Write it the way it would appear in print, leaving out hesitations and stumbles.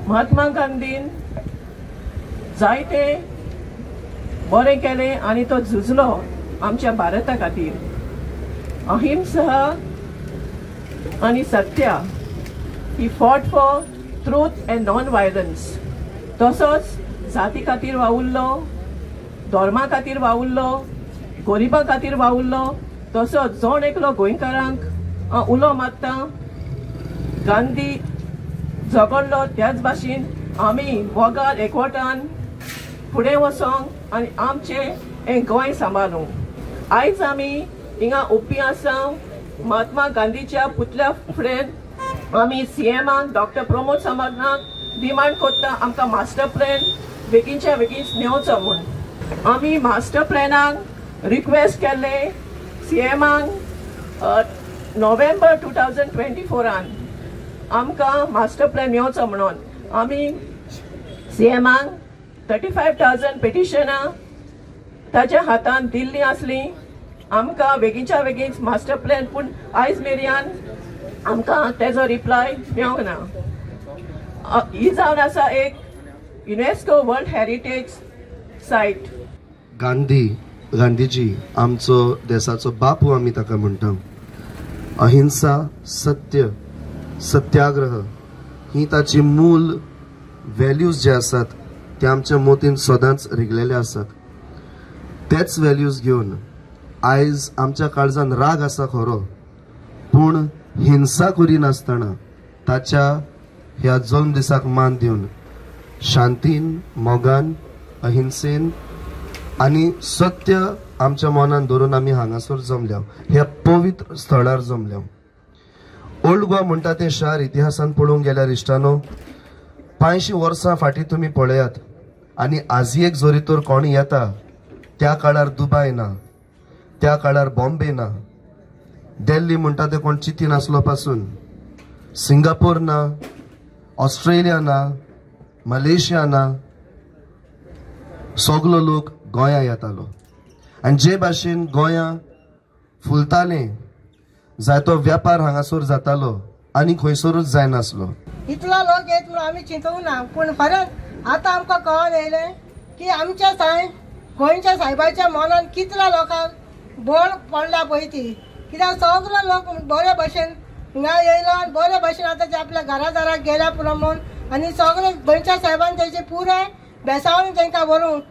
महात्मा गांधीन जायते बरें केलें आनी तो झुजलो आमच्या भारता खातीर। अहिंसा आनी सत्या, he fought for truth and non violence. तसोच जाती खातीर वावुरलो, धर्मा खातीर वावुरलो, गरिबां खातीर वावुरलो। तसोच जण एकलो गोंयकारांक उलो मारता, गांधी झगडलो त्याच भाशेन आमी मोगान एकवटान फुडें वचोंक आनी आमचें हें गोंय सांबाळूंक। आयज आमी हिंगा उबी आसा महात्मा गांधीच्या पुतळ्या फुडें। आमी सीएमाक डॉक्टर प्रमोद सावंताक डिमांड करता आमकां मास्टर प्लॅन बेगीनच्या बेगीन मेवचो म्हूण। आमी मास्टर प्लॅनाक रिक्वेस्ट केल्ले सीएमाक नोव्हेंबर 2024 आमकां मास्टर प्लॅन मेवचो म्हणून। आमी सीएमाक 35,000 पिटिशनां ताच्या हातान दिल्लीं आसलीं आमकां बेगीनच्या बेगीन मास्टर प्लॅन, पूण आयज मेरेन आमकां तेजो रिप्लाय मेळोंक ना। ही जावन आसा एक UNESCO world heritage site. Gandhiji आमचो देसाचो बापू आमी ताका म्हणटा। अहिंसा, सत्य, सत्याग्रह ही ताची मूल व्हॅल्यूज जे आसात ते आमच्या मोतीन सदांच रिगलेले आसात। तेच व्हॅल्यूज घेवन आयज आमच्या काळजान राग आसा खरो, पूण हिंसा करिनासतना ताच्या ह्या जल्म दिसाक मान दिवन शांतीन, मोगान, अहिंसेन आनी सत्य आमच्या मनान धरून आमी हांगासर जमल्या, ह्या पवित्र स्थळार जमल्या। ओल्ड गोवा म्हणटा तें शार इतिहासान पळोवंक गेल्यार इश्टानो 500 वर्सां फाटीं तुमी पळयात आनी आजयेक जरी तर कोण येता त्या काळार दुबाय ना, त्या काळार बॉम्बे ना, दिल्ली म्हणटा ते कोण चिंती नासलो पासून, सिंगापूर ना, ऑस्ट्रेलिया ना, मलेशिया ना, सगलो लोक गोंया येतालो। आनी जे भाशेन गोंया फुलतालें जायतो व्यापार हांगासर जातालो आनी खंयसरूच जायनासलो। इतलो लोक येत म्हणून आमी चिंतूंक ना, पूण खरेंच आतां आमकां कळोन येयलें की आमच्या सायब गोंयच्या सायबाच्या मनान कितल्या लोकांक बोळ पडला पळय ती, कित्याक सगलो लोक बरे भशेन हिंगा येयलो आनी बरे भशेन आतां ते आपल्या घरा घराक गेल्या पुरो म्हूण, आनी सगळे गोंयच्या सायबान तेजे पुराय बेसावन तांकां व्हरूंक।